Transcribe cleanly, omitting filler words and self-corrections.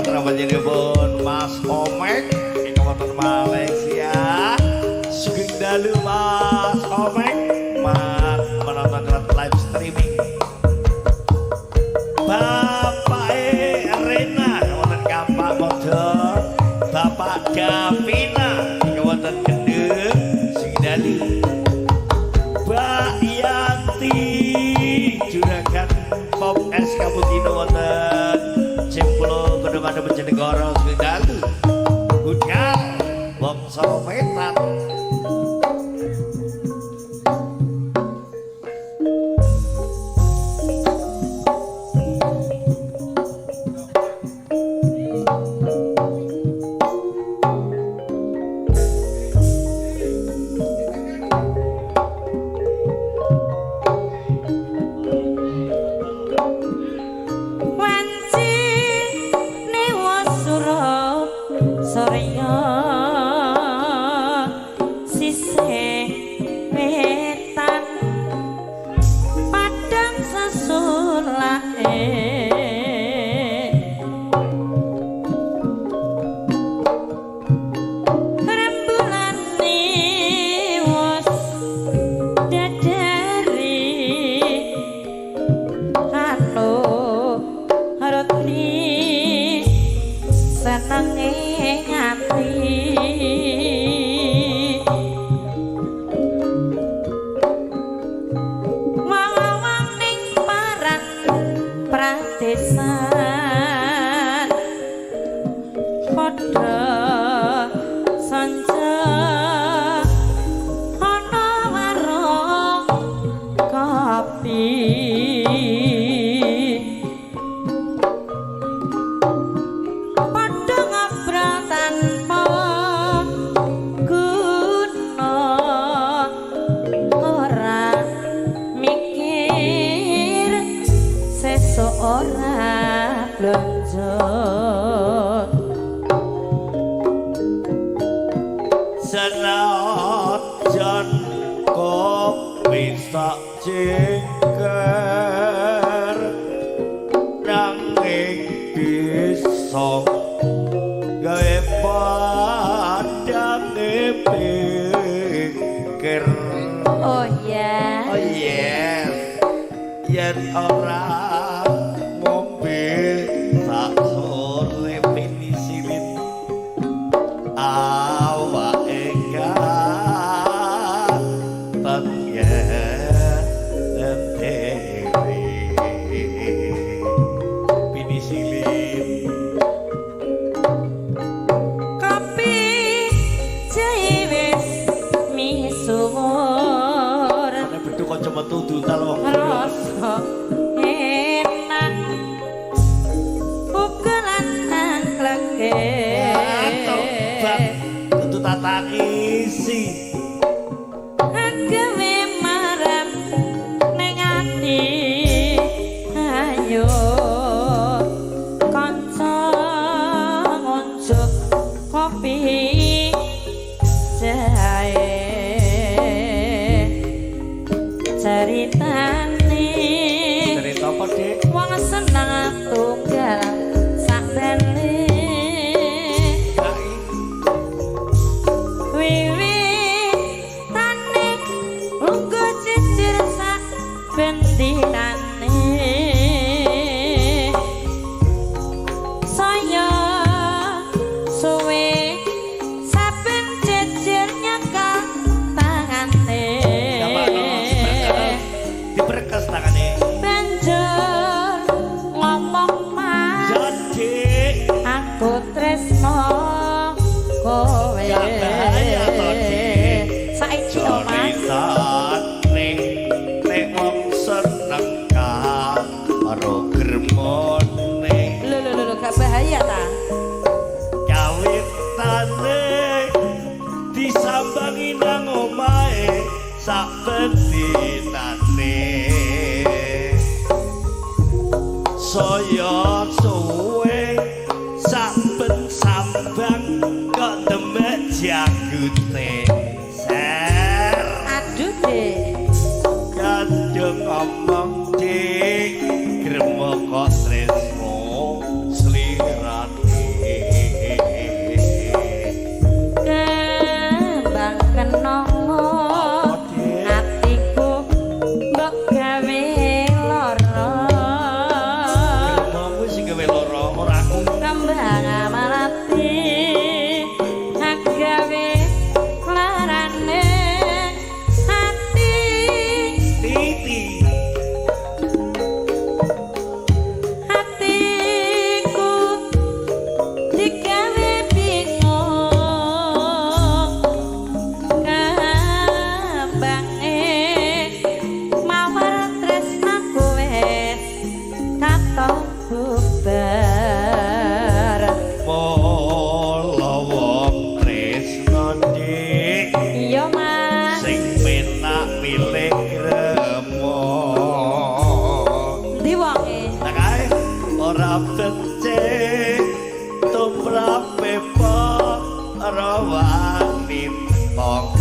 Katur panjenenganipun Mas Omek ingkang wonten Malaysia. Sugeng dalu Mas Omek, Mas menonton lewat live streaming. Bapak Rena wonten Kampak Mojo, Bapak Davina ingkang wonten Gendeng, sugeng dalu. Mbak Yanti juragan Pop Es Cappuccino wonten Cempulo Gedung Adem Bojonegoro, sugeng dalu. Budal Bangsa Wetan. Wanci newa surup surya sisih wetan padang sesulake rembulane wis dadari anu roti senenge ati wawang ning paran pradesan padha sanca ana warung kopi padha ngobrol tanpa guna ora mikir sesuk ora blonjo. Senajan kopi sak cingker nanging bisa gawe padange pikir. Oh ya. Oh yes, yen ora ngombe sak sore penisilin awake katon yen dhewe penisilin. Kopi jahe wis misuwur Nek beduk aja metu duntal wong. Rasa enak pukulan nang kleke. Tobat kudu tatangisi. Gawe marem ning ati ayo kanca ngunjuk kopi jahe ceritane. Cerita apa, Dik? Wong seneng tunggal sak bene wiwitane lungguh cicir sak bendinane saya suwe saben cicir nyekel tangane. Diberkes tangane. Banjur ngomong mas Ya, Dik. Aku tresno kowe. Gak bahaya to, Dik? Saiki to mas. Ceritane nek wong seneng karo gremone. Lho lho lho gak bahaya ta? Kawitane disambangi nang omahe saben dinane saya suwe saben sambang kok demek jagute ser. Aduh Dik. Kanjeng ngomong Dik gremo kok tresno slirane. Becik tumrape para wanita.